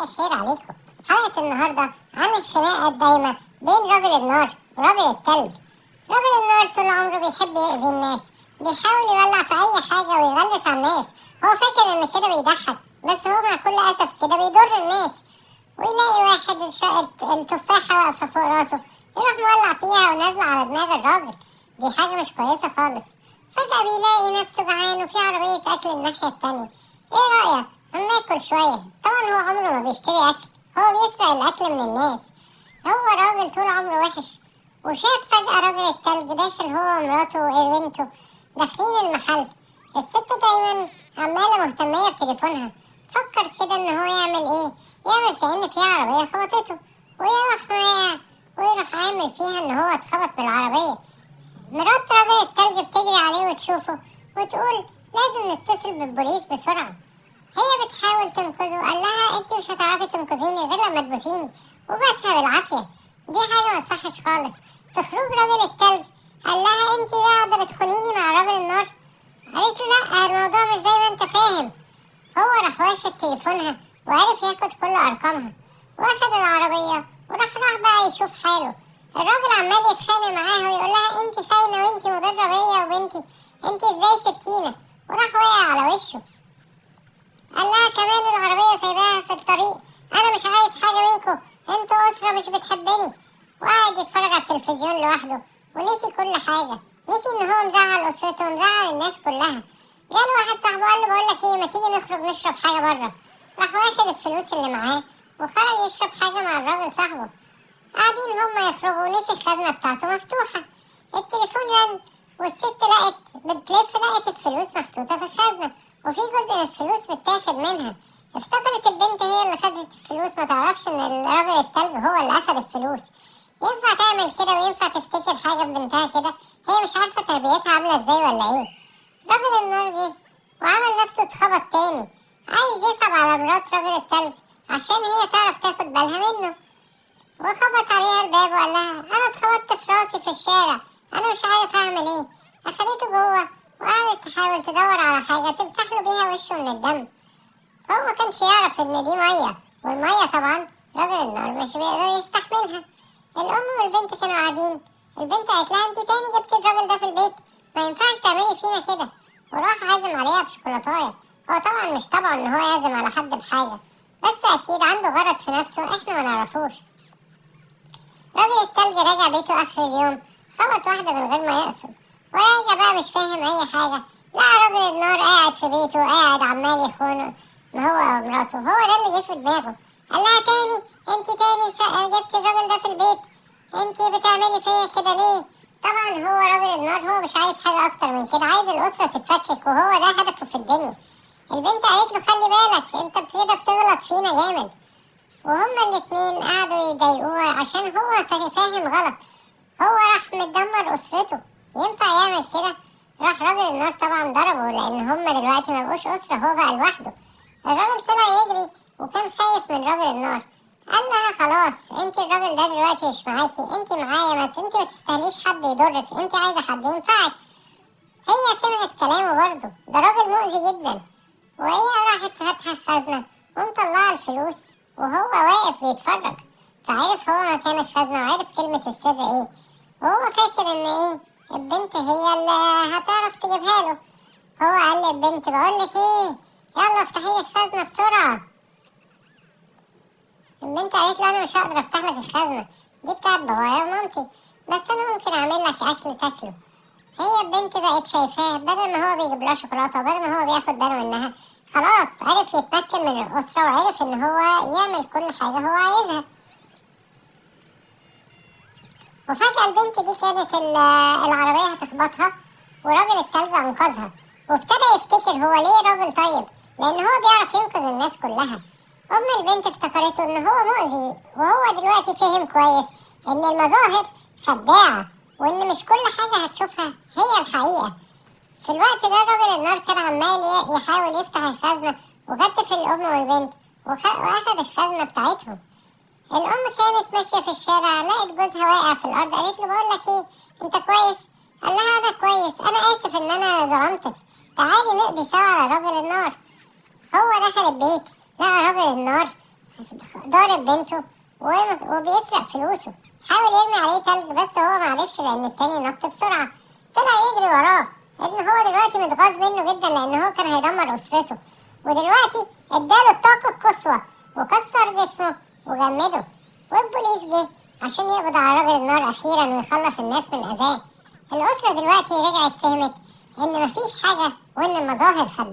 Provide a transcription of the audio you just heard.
الخير عليكم. حلقة النهاردة عن الخناقة الدايمة بين رجل النار ورجل التلج. رجل النار طول عمره بيحب يأذي الناس، بيحاول يولع في أي حاجة ويغلس على الناس. هو فاكر إن كده بيضحك، بس هو مع كل أسف كده بيضر الناس. ويلاقي واحد التفاحة واقفة فوق راسه يروح مولع فيها ونازلة على دماغ الراجل. دي حاجة مش كويسة خالص. فجأة بيلاقي نفسه جعان وفي عربية أكل الناحية التانية. إيه رأيك؟ أما آكل شوية. طبعا هو عمره ما بيشتري أكل، هو بيسرق الأكل من الناس. هو راجل طول عمره وحش. وشاف فجأة راجل التلج داخل هو ومراته وبنته داخلين المحل. الست دايما عمالة مهتمية بتليفونها. فكر كده إن هو يعمل إيه؟ يعمل كأن في عربية خبطته ويروح واقع ويروح عامل فيها إن هو اتخبط بالعربية. مرات راجل التلج بتجري عليه وتشوفه وتقول لازم نتصل بالبوليس بسرعة. هي بتحاول تنقذه، قال لها انت مش هتعرفي تنقذيني غير لما تبوسيني، وبسها بالعافية. دي حاجة ما تصحش خالص. في خروج راجل التلج قال لها انت بقى بتخونيني مع راجل النار؟ قالت له لا، الموضوع مش زي ما انت فاهم. هو راح واخد تليفونها وعرف ياخد كل ارقامها واخد العربية وراح بقى يشوف حاله. الراجل عمال يتخانق معاها ويقول لها انت خاينة وانت مضرة بيا وبنتي، انت ازاي سبتينا؟ وراح واقع على وشه. قال لها كمان العربية سايباها في الطريق، انا مش عايز حاجة منكم، انتوا اسرة مش بتحبني. وقعد يتفرج على التلفزيون لوحده ونسي كل حاجة، نسي ان هو مزعل اسرته ومزعل الناس كلها. جاله واحد صاحبه قال له بقول لك ايه، ما تيجي نخرج نشرب حاجة بره. راح واخد الفلوس اللي معاه وخرج يشرب حاجة مع الراجل صاحبه. قاعدين هما يخرجوا ونسي الخزنة بتاعته مفتوحة. التليفون رن والست لقت بتلف، لقت الفلوس محطوطة في الخزنة وفي جزء من الفلوس متاخد منها. افتكرت البنت هي اللي خدت الفلوس، ما تعرفش ان الراجل التلج هو اللي اخد الفلوس. ينفع تعمل كده وينفع تفتكر حاجة في بنتها كده؟ هي مش عارفة تربيتها عاملة ازاي ولا ايه. راجل النار جه وعمل نفسه اتخبط تاني، عايز يصعب على مرات راجل التلج عشان هي تعرف تاخد بالها منه. وخبط عليها الباب وقال لها انا اتخبطت في راسي في الشارع، انا مش عارف اعمل ايه. اخدته جوه وقعدت تحاول تدور على حاجة تمسح له بيها وشه من الدم. هو ما كانش يعرف ان دي مية، والمية طبعا راجل النار مش بيقدر يستحملها. الام والبنت كانوا قاعدين، البنت قالت لها انت تاني جبتي الراجل ده في البيت، ما ينفعش تعملي فينا كده. وراح عازم عليها بشوكولاتايه. هو طبعا مش طبعا ان هو يعزم على حد بحاجة، بس اكيد عنده غرض في نفسه احنا ما نعرفوش. راجل التلج راجع بيته اخر اليوم، خبط واحدة من غير ما يقصد، وراجع بقى مش فاهم اي حاجة. لقى راجل النار قاعد في بيته، قاعد عمال يخونه ما هو ومراته. هو ده اللي جه في دماغه. قال لها تاني انت تاني جبتي الراجل ده في البيت، انت بتعملي فيا كده ليه؟ طبعا هو راجل النار هو مش عايز حاجة اكتر من كده، عايز الاسرة تتفكك وهو ده هدفه في الدنيا. البنت قالت له خلي بالك انت كده بتغلط فينا جامد. وهما الاتنين قعدوا يضايقوه عشان هو فاهم غلط. هو راح مدمر اسرته، ينفع يعمل كده؟ راح راجل النار طبعا ضربه، لان هما دلوقتي ما بقوش اسره، هو بقى لوحده. الراجل طلع يجري وكان خايف من راجل النار. قال لها خلاص انت الراجل ده دلوقتي مش معاكي، انت معايا، انت ما تستاهليش حد يضرك، انت عايزه حد ينفعك. هي سمعت كلامه برضه، ده راجل مؤذي جدا. وهي راحت فاتحه الخزنه ومطلعه الفلوس وهو واقف بيتفرج، فعرف هو مكان الخزنه وعرف كلمه السر ايه، وهو فاكر ان ايه البنت هي اللي هتعرف تجيبها له. هو قال للبنت بقولك ايه، يلا افتحي لي الخزنه بسرعه. البنت قالت له انا مش هقدر افتح لك الخزنه دي بتاعت بابايا ومامتي، بس انا ممكن اعمل لك اكل تاكله. هي البنت بقت شايفاه بدل ما هو بيجيب لها شوكولاته وبدل ما هو بياخد باله منها، خلاص عرف يتمكن من الاسره وعرف ان هو يعمل كل حاجه هو عايزها. وفجأة البنت دي كانت العربية هتخبطها وراجل التلج أنقذها. وابتدى يفتكر هو ليه راجل طيب، لأن هو بيعرف ينقذ الناس كلها. أم البنت افتكرته إن هو مؤذي، وهو دلوقتي فهم كويس إن المظاهر خداعة وإن مش كل حاجة هتشوفها هي الحقيقة. في الوقت ده راجل النار كان عمال يحاول يفتح الخزنة وكتف الأم والبنت وأخد الخزنة بتاعتهم. الأم كانت ماشية في الشارع لقت جوزها واقع في الأرض، قالت له بقول لك إيه أنت كويس؟ قال لها أنا كويس، أنا آسف إن أنا ظلمتك، تعالي نقضي سوا على راجل النار. هو دخل البيت لقى راجل النار ضارب بنته وبيسرق فلوسه. حاول يرمي عليه تلج بس هو معرفش لأن التاني نط بسرعة. طلع يجري وراه لأن هو دلوقتي متغاظ منه جدا لأن هو كان هيدمر أسرته، ودلوقتي اداله الطاقة القصوى وكسر جسمه وجمده. والبوليس جه عشان يقبض على راجل النار أخيرا ويخلص الناس من أذاه. الأسرة دلوقتي رجعت فهمت إن مفيش حاجة وإن المظاهر خداعة.